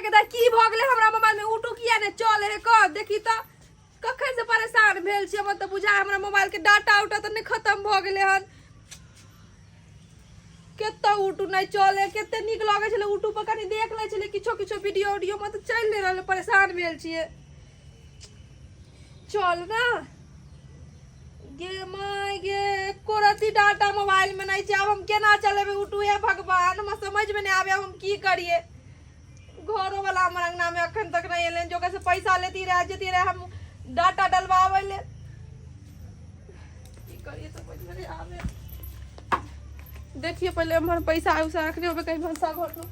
के दाइ की भऽ गेलै हमरा मोबाइल में यूट्यूब किया ने चले है कह देखी तऽ कखन से परेशान भेल छी हमर तऽ बुझाय हमरा मोबाइल के डाटा उटा तऽ नहि खत्म भऽ गेलै हन। कते यूट्यूब नहि चले, कते नीक लगै छलै यूट्यूब पर कनि देख लै छलै किछो किछो वीडियो उडियो में तऽ चलि नहि रहलै, परेशान भेल छियै। चल ना गे my गे, एको रत्ती डाटा मोबाइल में नहीं छै। आब हम केना चलेबै यूट्यूब? हे भगवान, हमरा समझ में नहीं आबे, आब हम की करिए। घरो वाला हमर अंगना में अखन तक नहीं एलै, जो से पैसा लेती रहे जती रहे हम डाटा डलवाबै ले। की करिए समझ में नहीं आबे। देखिए पहले हमर पैसा उसा रखने होबे कहीं भनसा घर में।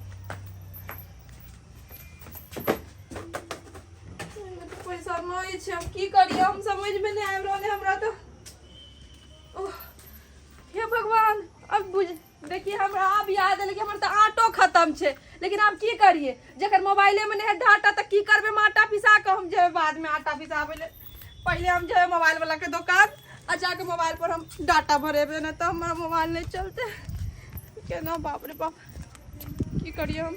एहिमे तऽ पैसा नहि छै, हम की करिए हम समझ में नहीं आबि रहल है हमरा तऽ। ओह, हे भगवान, अब बुझ देखिए हमरा आब याद एलै कि हमर तऽ आटो खत्म छै, लेकिन आब की करिए जखन मोबाइले में नहीं है डाटा तऽ की करबै हम? आटा पिसा कऽ हम जेबै बाद में आटा पिसाबै ले, पहिले हम जेबै मोबाइल वाला के दोकान आ जाके मोबाइल पर हम डाटा भरेबै, नहि तऽ हमर मोबाइल नहीं चलतै केना। बाप रे बाप, की करिए हम?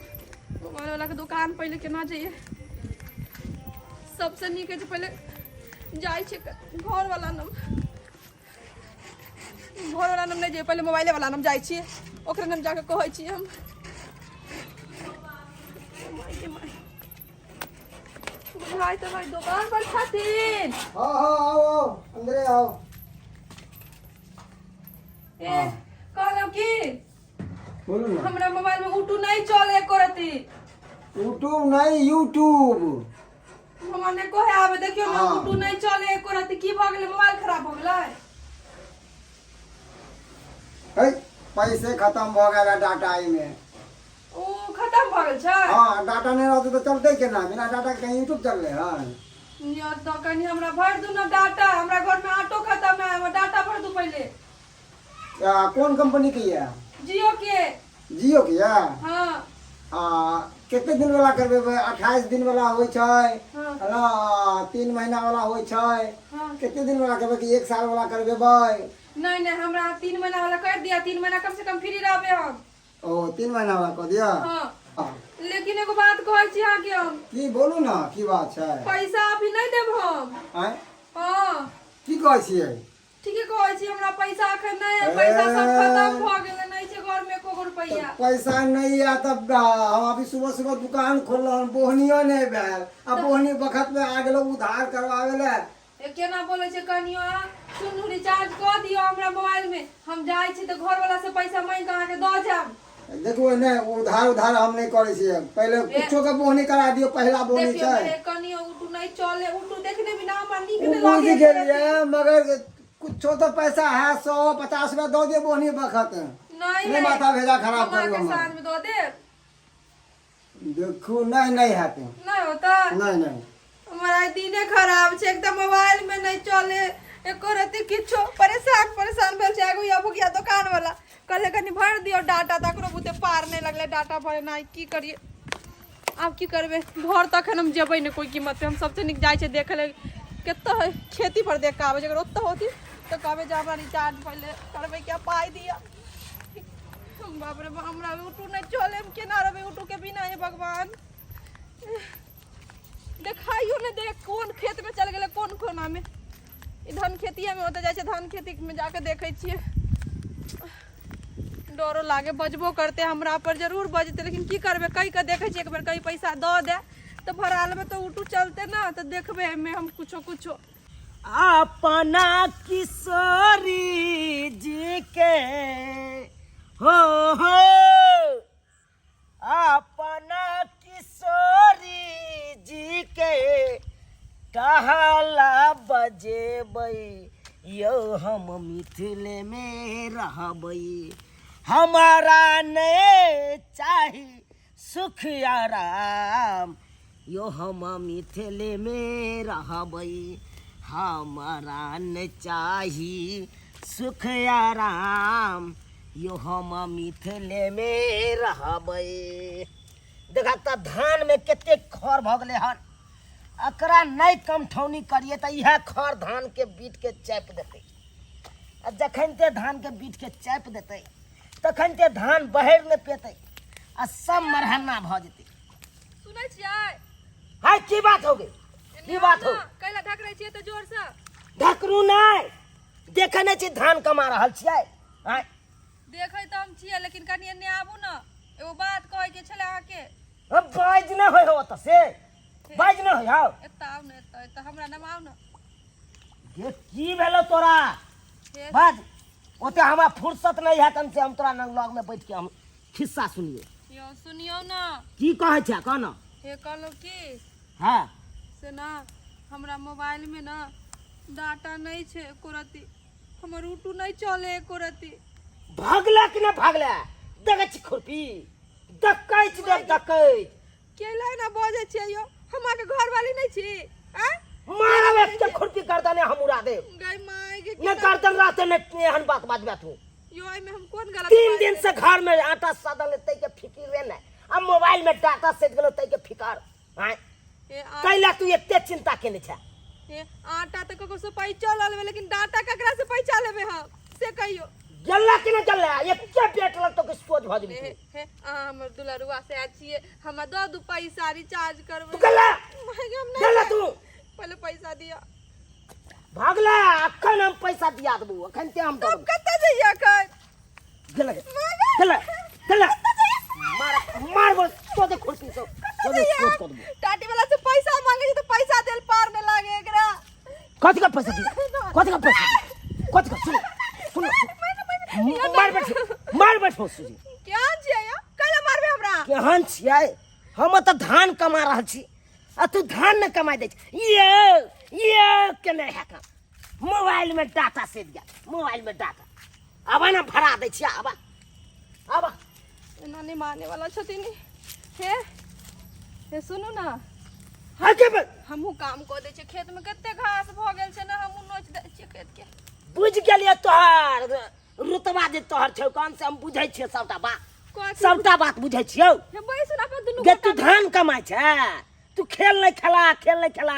मोबाइल वाला के दोकान पहिले केना जइए? सबसे नीक है जे पहिले जाइ छै घर वाला नम, घर वाला नम नहि जइए, पहिले मोबाइले वाला नम जाइ छियै, ओकरे नम जाके कहै छियै हम। भाई तऽ भाई दोकान पर छथिन? हाँ हाँ, आओ आओ, अंदरे आओ। ए कहलहुँ की बोलू ना। हमरा मोबाइल में यूट्यूब नहीं चले एको रति। यूट्यूब नहीं, यूट्यूब। हमरा नहि कहे आबे, देखियो ना। हाँ। यूट्यूब नहीं चले एको रति, की भऽ गेलै? मोबाइल खराब भऽ गेलै? है, पैसे खत्म भऽ गेल है डाटा एहिमे। ओ खत्म भऽ गेल छै? हाँ, डाटा नहीं रहतै तऽ चलतै केना? बिना डाटा के कहीं यूट्यूब चललै हन? यौ तऽ कनि हमरा भरि दू ने डाटा, हमरा घर में आटो खत्म है, हमरा डाटा भर दू पहिले। आ, कोन कंपनी के यऽ? जियो के। जियो के यऽ? हाँ। आ कते दिन वाला करबेबै? 28 दिन वाला होइ छै। हाँ। ना 3 महीना वाला होइ छै। हाँ। कते दिन वाला करबै कि 1 साल वाला करबेबै? नहीं नहीं, हमरा 3 महीना वाला कर दिया, 3 महीना कम से कम फ्री रहबे हम। ओ 3 महीना वाला कऽ दिअ? हाँ। हाँ। लेकिन एगो बात कहै छी अहाँके हम। की बोलू ना, की बात छै? पैसा अभी नहीं देब हम। आँय? हाँ। की कहै छियै? ठीके कहै छी, हमरा पैसा अखन नहि है, पैसा सब खत्म भऽ गेलै, नहि छै घर में एको गो रुपैआ। तऽ पैसा नहीं है तब हम अभी सुबह सुबह दुकान खोललहुँ, बोहनियो नहीं भेल आ बोहनी बखत में आ गेलहुँ उधार करवावे ले। ए केना बोलै छै कनियो अहाँ? सुनू, रिचार्ज कऽ दियौ हमरा मोबाइल में, हम जाइ छी तऽ घर वाला से पैसा मांगि कऽ अहाँके दऽ जायब। देखू, नहि उधार उधार हम नहीं करै छियै, पहिले कुछो के बोहनी करा दियौ, पहिला बोहनी देखियौ छै। ने कनियो, उटू नहीं चले, उटू देखने बिना हमरा नीक ओ नहि बुझि लगै। गेलियै, मगर कुछो तऽ पैसा है, 150 रुपया दऽ दियौ बोहनी बखत। नहीं नहीं है। माथा भेजा खराब हम करू अहाँके हमर। साँझ में दऽ देब। देखू, नहीं नहीं हैत। नहीं होता? नहीं नहीं। हमर आइ दिने खराब छै, एक तऽ मोबाइल में नहीं चले एको रत्ती किछो, परेशान परेशान भेल छै। एगो या भुगिया दोकान वाला कहले कनि भरि दियौ डाटा, तकरो बुते पार नहि लगलै डाटा भरेनाइ। की करिए आब, की करबै? घर तखन हम जेबै ने कोइ कीमत पे। हम सबसे नीक जाइ छै देखै लए कतऽ है, खेती पर देख कऽ आबै छै। अगर ओतऽ होती तऽ कहबै जे हमरा रिचार्ज पहिले करबै क्या पाइ दिअ। बाप रे बाप, हमरा यूट्यूब नहि चले, हम केना रहबै यूट्यूब के बिना? हे भगवान, देखाइयो नहि दे कोन खेत में चल गेलै, कोन कोना में। ई धान खेतिए में ओतऽ जाइ छै, धान खेती में जाके देखै छियै। डरो लागे, बजबो करते हमरा पर, जरूर बजते, लेकिन की करबै? कहि कऽ देखै छियै एक बेर, कहीं पैसा दऽ दे तऽ भरा लेबै तऽ यूट्यूब चलते ने, तऽ देखबै एहिमे हम कुछो कुछो। अपना किशोरी जी के हो हो, अपना किशोरी जी के कहला बजेबै यौ, हम मिथिले में रहबै। हमारा ने चाही सुख आराम यो, हम मिथिले में रहबै। हमारा ने चाही सुख आराम यो, हम मिथिले में रहबै। देखा तऽ धान में कतेक खर भऽ गेलै हन। एकरा नहि कमठौनी करिए तऽ इएह खर धान के बीट के चापि देतै, आ जखन ते धान के बीट के चापि देतै तखन ते धान बहरि नहि पेतै आ सब मरहन्ना भऽ जेतै। सुनै छियै? हाय की बात हो गई, की बात हो? कैला धकरै छियै तऽ जोर से? धकरू नहि, देखै नहि छी धान कमा रहल छियै? आँय देखै तऽ हम छियै, लेकिन कनि एन्ने आबू ने, एगो बात कहैके छलै अहाँके। अब बाजि नहि होइ हो ओतऽ से, बाजि नहि होइ हौ। एतऽ आउ ने, एतऽ एतऽ हमरा नमाउ ने। गे की भेलो तोरा? हे बाज, ओते हमरा फुर्सत नहीं है कम से हम तोरा लग लग में बैठ के हम खिस्सा सुनिए। यौ सुनियौ ने। की कहै छै कह न। हे कहलहुँ की, हाँ से ना हमरा मोबाइल में ना डाटा नहीं छै एको रत्ती, हमर उटू नहीं चले एको रत्ती। भागला कि ना भागला? देखै छी खुरपी डकैत देव डकैत। केला ना बजै छियै यौ, हम अहाँके घरवाली नहीं छी? आँय मारब एक के खुरपी गर्दने हम उड़ा देब। गई माय के। ने गर्दन रहते ने एहन बात बाजबे तू। यौ एहिमे हम कोन गलत 3 बात दिन से घर में आटा सदल तै के फिकिर रे ने, आ मोबाइल में डाटा सेट गेलो तै के फिकर। आँय हे कैला तू एते चिंता केने छै? हे आटा तऽ ककरो से पैसा लऽ लेबै, लेकिन डाटा ककरा से पैसा लेबै हम, से कहियौ। गेला कि ना गेला? एके बेट लगतो कि सोच भऽ जेबी। हे तू हे अहाँ हमर दुलरुआ से आयल छियै, हमरा दऽ दू पैसा रिचार्ज करबै। तू गेला? माय गे, हम नहि गेला जायब। तू पहिले पैसा दिअ। भागला, अखन हम पैसा दिया देबू, अखन ते हम तब देबू। कतऽ जइयै अखन? गेला गेला गेला, मार मार बोल तो दे खुरपी से तो दे सोच कर देबू। टाटी वाला से पैसा मांगे छी तऽ पैसा देल पार नहि लागे एकरा। कथी का पैसा दी? कथी का पैसा दी? कथी का? सुन सुन, मार बैठो, मार बैठो सुजी। केहन छियै यौ, कैला मारबै हमरा? केहन छियै हम? तऽ धान कमा रहल छी आ तू धान न कमा दै छी। ये ये केने है का मोबाइल में डाटा सेट गया, मोबाइल में डाटा आबा ना भरा दै छियै, आबा आबा। एना नहि माने वाला छथिन। हे हे सुनू ना। हाँ के बे? हमहूँ काम कऽ दै छियै खेतमे, कते घास भऽ गेल छै ने, हमहूँ नोचि दै छियै खेतके। बुझि गेलियै तोहर रुतबा जे तोहर छौ कौन से, हम बुझै छियै सबटा बात। कथी? सबटा बात बुझै छियौ। हे बैसू ने अपन दुनू गे तू गोटा। धान कमाइ छै, तू खेल नहीं खेला, खेल नहीं खेला,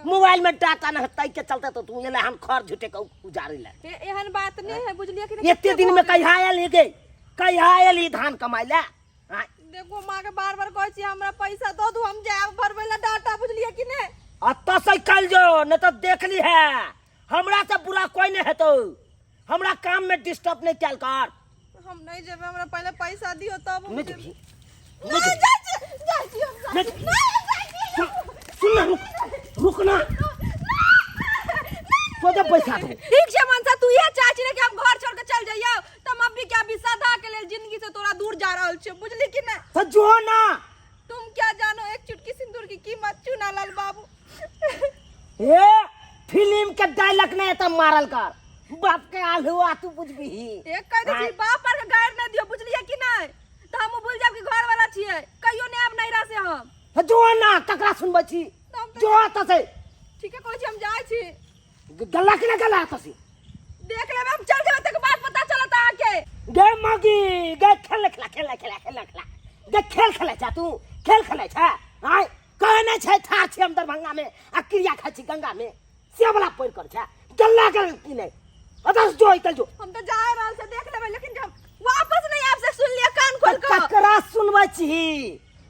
मोबाइल में डाटा न तै के चलते तो तू एले हम खर झूठे के उजारे ले। हे एहन बात नहीं है, बुझलियै कि नहि? एते दिन में कहिया आयल ही गे, कहिया आयल ही धान कमाइ ले? आँय? देखो माँ के बार बार कहै छी हमरा पैसा दऽ दू, हम जायब भरबै ला डाटा, बुझलियै कि नहि? अतऽ से कल जो नहीं तो देख ली है, हमरा से बुरा कोई नहीं हेतौ, हमरा काम में डिस्टर्ब नहीं कैल कर। हम नहीं जेबै, हमरा पहिले पैसा दियौ तब हम नहीं जेबै। जेबही? नहीं जाइ छी, जाइ छी हम, जाइ नहीं छी। नहीं जाइ छी। सुन सुन ना, रुक रुक ना, तो दे पैसा दे। ठीक छै मनसा, तू इहे चाहै छी ने कि हम घर छोड़ के चल जइयौ, त हम अभी के अभी सदा के लेल जिंदगी से तोरा दूर जा रहल छियौ, बुझली कि नहि? तो जो ना। तुम क्या जानो एक चुटकी सिंदूर की कीमत, चुना लाल बाबू। ए फिल्म के डायलॉग नहीं त मारल कर बाप के आलू आ तू बुझबी। एक कह दै छी बाप पर के गारि नहि दियौ, बुझलियै कि नहि? तऽ हमहूँ भूल जायब कि घर वाला छियै, कहियो नहि आब नैहरा से हम। तो जो ना, ककरा सुनबै छी? तऽ हम तऽ जो त से। ठीके कहै छी, हम जाइ छी। गल्ला कि ना गल्ला त से देख लेबै, हम चल जेबै तकर बाद पता चलत अहाँके। गे मगी गे, खेल खेला खेल खेला खेल खेला गे, खेल खेलै छ तू, खेल खेलै छ? आय कहै नहि छै ठाढ़ छी हम दरभंगा में आ क्रिया खाइ छी गंगा में, से वाला पैर कर छै गल्ला के की नहि? अतः जो इतल जो। हम तऽ जा रहल से देख लेबै, लेकिन हम वापस नहीं आब, से सुन लिअ कान खोल कऽ। ककरा सुनबै छी?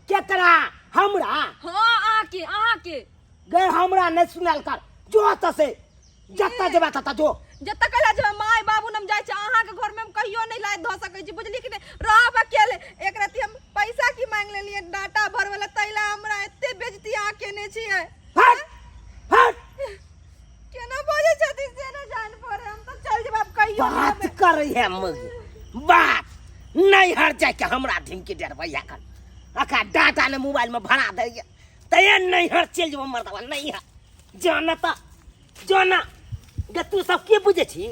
केकरा? हमरा? हाँ अहाँके, अहाँके। गे हमरा नहि सुनायल कर, जो अतः से जतऽ जेबा ततऽ जो। जतऽ कैला जेबै, माय बाबू नम जाइ छै, अहाँके घरमे हम कहियो नहि लाइट धऽ सकै छी, बुझलियै कि नहि? रहब अकेले। एक रति हम पैसा की मांगि लेलियै डाटा भरबै लए, ताहि लए हमरा एते बेइज्जती अहाँ केने छियै। हट हट। केना बजै छथिन से नहि जान पड़े, हम तऽ चलि जेबै आब कहियो नहि बात एबै। करै है मगी बात, नैहर जाके हमरा ढिमकी डरबैया कर, अखा डाटा ने मोबाइल में भरा दैया तैया नैहर चलि जेबो मर्दवा नैहर। जाना तऽ जाना गे, तू सब की बुझै छी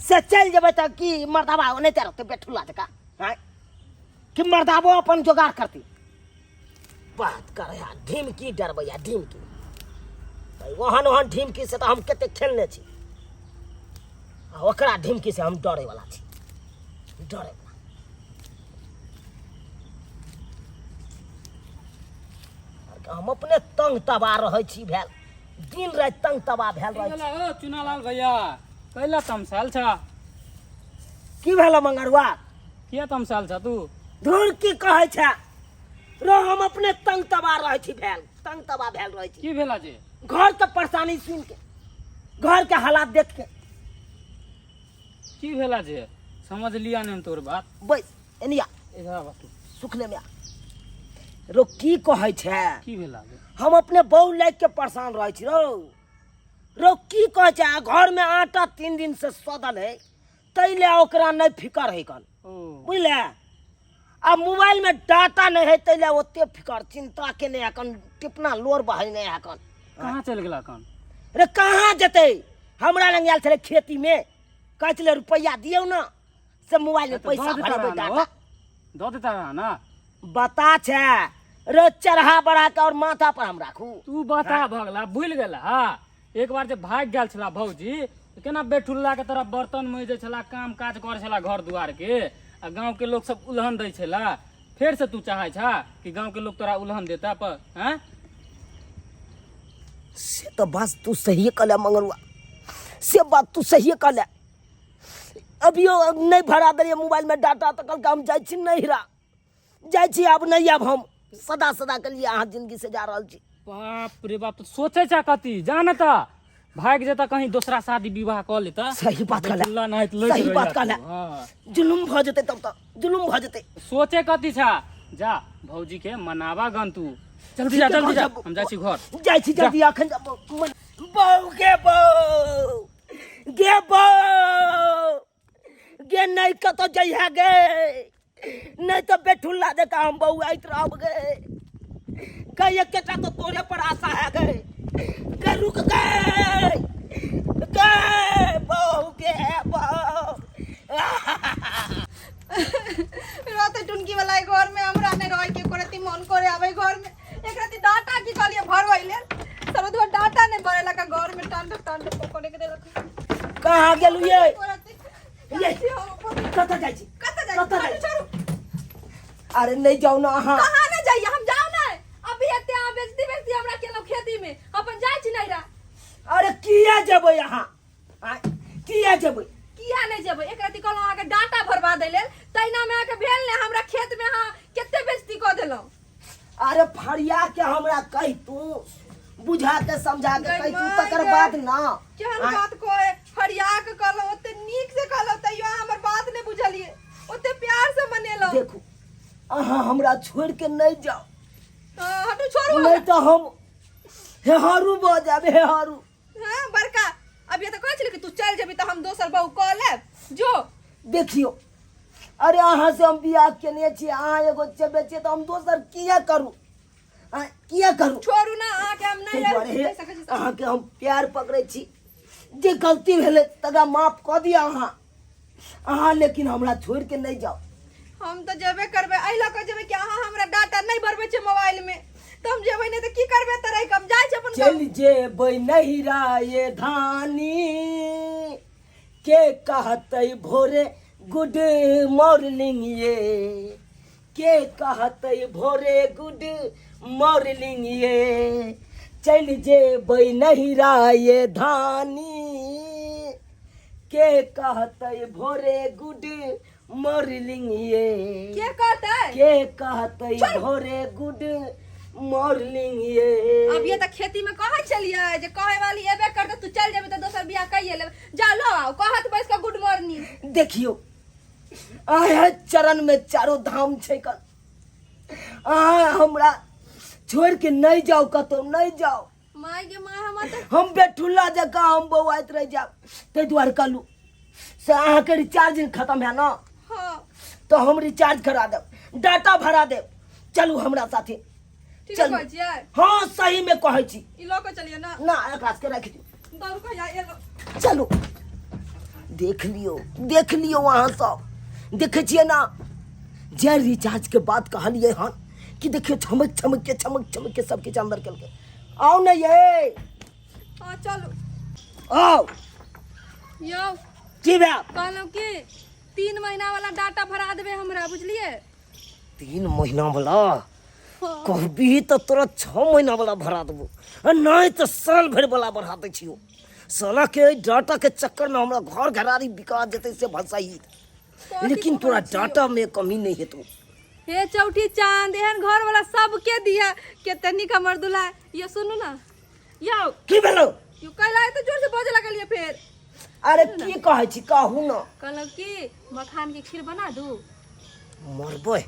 से चलि जेबै तऽ की मर्दवा ओनाहिते रहतै बेठुला जकाँ? आँय कि मर्दाबो अपन जोगाड़ करतै? बात करे है ढिमकी डरबैया ढिमकी, ओहन ओहन ढिमकी से तऽ हम कते खेलने छी, आ ओकरा ढिमकी से हम डरे वाला छी, डरे वाला। हम अपने तंग तबाह रहै छी भेल, दिन राति तंग तबाह भेल रहै छी। ओ चुनालाल भैया, कैला तमसाल छ? की भेल मंगरुआ? किया तमसाल छ तू? धुर की कहै छ, रो हम अपने तंग तबाह रहै छी भेल तंग तबाह भेल रहै छी की भेला जे घर के परेशानी सुन के घर के हालात देख के की भेला जे समझ लिया नहीं हम तोर बात बैस एनिया इधर आबा तू सुखले में आ। रो की कहै छै की भेला जे हम अपने बहु लागि के परेशान रहै छी रौ रौ की कहै छै आ घर में आटा 3 दिन से सदल है ताहि ले ओकरा नहीं फिकर है कन ओ बुझले आ मोबाइल में डाटा नहीं है ताहि ले ओते फिकर चिंता के नहीं है टिपना लोर बहै नहीं है कन कहाँ चलि गेला कन रे कहाँ जेतै हमरा लग आयल छलै खेती में कहै छलै रुपैआ दियौ ने से मोबाइल में तऽ पैसा दऽ देता भरेबै रहा ना डाटा ओ। दऽ देता रहा ना बता छै रे चढ़ा बढ़ा के और माथा पर हम राखू तू बता भगला भूलि गेला हा एक बार जे भागि गेल छला भौजी तऽ केना बेठुल्ला के तरह बर्तन मजै छला काम काज करै छला घर दुआर के आ गाँव के लोग सब उलहन दै छला फेर से तू चाहै छा कि गाँव के लोग तोरा उलहन देता पर हैं से तो बस तू सही कहले मंगरुआ से बात तू सही कहले अभियो नहीं भरा देलियै मोबाइल में डाटा तऽ कहलकै हम जाइ छी नैहरा जाइ छी आब नहि आब हम सदा सदा के लिए अहाँ जिंदगी से जा रहल छी बाप रे बाप तो सोचे छा कथी जान त भागि जेता कहीं दोसरा शादी विवाह कऽ लेता सही बात कहले बेटुल्ला नाहित लैत सही रहिया बात तू, कहले हाँ। जुलुम भऽ जेतै तब तऽ जुलुम भऽ जेतै सोचे कथी छा जा भौजी के मनावा गन तू जल्दी जा जल्दी जा हम जाइ छी घर जाइ छी जल्दी अखन बहू गे बहू गे बहू गे नहीं कतौ जइहे गे नहीं तो बेठुल्ला जकाँ हम बौआइत रहब गे गे एकेटा तो तोरे पर आशा है गे गे रुक गे गे बहू गे बहू रहते टुनकी वाला घर में हमरा नहीं रहे के करती मन करे आवे घर में एक राती डाटा की कहलिए भरवै लेल सरदुआ डाटा नहीं भरे लगा घर में टांड टांड करे के देलक कहाँ गेलू ये ये कतऽ जाइ छी कतऽ जाइ कतऽ जाइ छी? छोड़ू अरे नहीं जाउ ना अहाँ कहाँ नहीं जाइए हम जाओ ना अभी एते अहाँ बेजती बेजती हमरा केलहुँ खेती में अपन जाइ छी नैहरा अरे किया जेबै अहाँ आँय, किया जेबै किया नहीं जेबै एक राति कहलहुँ अहाँके डाटा भरवा दै लेल तहिना में अहाँके भेल ने हमरा खेत में अहाँ कते बेजती कऽ देलहुँ अरे फरिया के हमरा कहि तू बुझा के समझा के कहि तू तकर बाद ना केहन बात कहे फरिया के कहलहुँ ओते नीक से कहलहुँ तैयो अहाँ हमर बात नहि बुझलियै ओते प्यार से मनेलहुँ देखू अहाँ हमरा छोड़ के नहीं जाओ हाँ, हटू छोड़ू नहीं तो हम हेहारू भऽ जायब हेहारू हाँ बड़का अब ये तो कहै छलै कि तू चल जेबी तऽ हम दोसर बहू कऽ लेब जो देखियो अरे अहाँ से हम बियाह केने छी अहाँ एगो चेबे छियै तऽ हम दोसर किया करू आँय, किया करू छोड़ू ना अहाँके हम नहि ताहि दुआरे रहि सकै छी अहाँके हम प्यार पकड़ै छी जे गलती भेलै तकरा माफ कऽ दिअ अहाँ अहाँ लेकिन हमरा छोड़ि के नहि जाउ हम तऽ जेबे करबै एहि लऽ कऽ जेबै कि अहाँ हमरा डाटा नहि भरबै छै मोबाइल मे तऽ हम जेबै नहि तऽ की करबै तऽ रहि कऽ हम जाइ छी अपन गाँव। चलि जेबै नैहरा ये धानी के कहतै भोरे गुड मॉर्निंग ये के कहतै भोरे गुड मॉर्निंग ये चलि जेबै नैहरा ये धानी के कहतै भोरे गुड मॉर्निंग ये के कहतै के कहतै भोरे गुड मॉर्निंग ये अब ये तऽ खेती में कहै छलियै जे कहै वाली एबे करतै तू चल जेबी तऽ दोसर बियाह कइए लेबै जा लो आओ कहत बैस कऽ गुड मॉर्निंग देखियो आय चरण में चारो धाम छै कल अहाँ हमरा छोड़ के नहीं जाओ कतौ नहीं जाओ माय गे माय हमरा तऽ हम बेठुल्ला जकाँ हम बौआइत रहि जायब ताहि दुआरे कहलहुँ से अहाँके रिचार्ज खत्म है ना हाँ तो हम रिचार्ज करा देब डाटा भरा देब चलू हमरा साथे ठीक चलू। कहै छियै हाँ सही में कहै छी ई लऽ कऽ चलियै ना ना एकरा सबके राखि दियौ दौड़ कऽ या एलो चलू देख लियौ देख लियौ अहाँ सब देखै छियै ना जे रिचार्ज के बात कहलियै हन कि देखियौ छमक छमक के छमक छमक के सब किछु अंदर केलकै आउ ने ये हाँ चलू आउ यौ की भेल कहलहुँ कि 3 महीना वाला डाटा भरा देबै हमरा बुझलियै 3 महीना वाला कहबी तऽ तोरा 6 महीना वाला भरा देबो आ नहि तऽ साल भरि वाला बढ़ा दै छियौ साला के एहि डाटा के चक्कर में हमरा घर घरारी बिका जेतै से भसाई कथी लेकिन कहै तोरा छियौ? डाटा में कमी नहीं हेतौ हे चौठी चांद, एहन घर वाला सबके दिया। केते नीक हमर दुल्हा। यो सुनू ना यौ। की भेलो? यो कैला तऽ जोर से बजे लगलियै फेर? अरे की कहै छी, कहू न। कहलहुँ कि मखान के खीर बना दू। मरबै,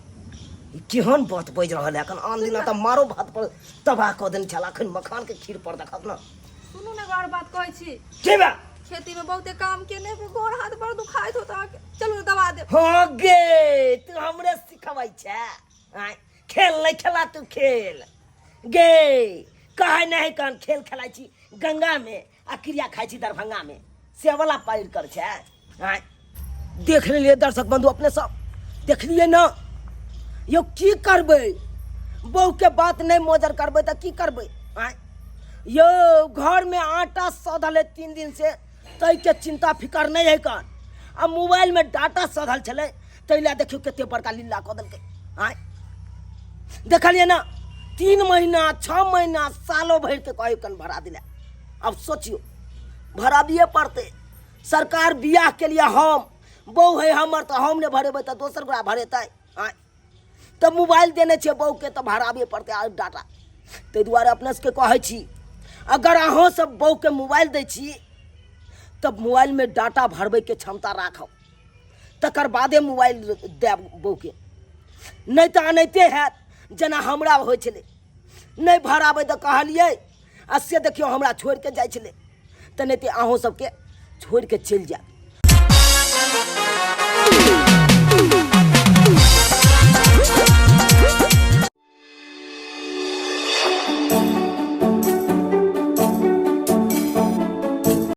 ई केहन बात बाजि रहल है? एखन आन दिना तऽ मारो भात पर तबाह कऽ देने छल, एखन मखान के खीर पर देखत न। सुनू ने, एगो आओर बात कहै छी। की बा? खेती में बहुते काम केने, गोड़ हाथ बड़ दुखाइत होत अहाँके, चलू ने दबा देब। हाँ गे, तू हमरे सिखबै छै? आँय, खेल नहि खेला तू खेल गे। कहै नहि कहन खेल खेलाइ छी गंगा में आ क्रिया खाइ छी दरभंगा में, से वाला पाइर कर छै। आँय, देख लेलियै दर्शक बंधु, अपने सब देखलियै न यौ। की करबै, बहूके बात नहि मोजर करबै तऽ की करबै? आँय यौ, घरमे आटा सधल है 3 दिन से, ताहिके चिंता फिकर नहि है कन, आ मोबाइलमे डाटा सधल छलै, ताहि लए देखियौ कते बड़का लीला कऽ देलकै। आँय, देखलियै ने, 3 महीना, 6 महीना, सालो भरिके कहै कन भरा दिले। आब सोचियौ, भराबिए पड़तै। सरकार बियाह के लिए हम बहु है हमर, तऽ हम नहि भरेबै तऽ दोसर गोरा भरेतै? आँय, तऽ मोबाइल देने छियै बहुके तऽ भराबे पड़तै आ डाटा। ताहि दुआरे अपना सबके कहै छी, अगर अहाँ सब बहुके मोबाइल दै छी तऽ मोबाइलमे डाटा भरबैके क्षमता राखब, तकर बादे मोबाइल देब बहुके, नहि तऽ एनाहिते हैत जेना हमरा होइ छलै। नहि भराबै तऽ कहलियै आ से देखियौ हमरा छोड़िके जाइ छलै, तेनाहिते अहूँ सबके छोड़िके चलि जायत।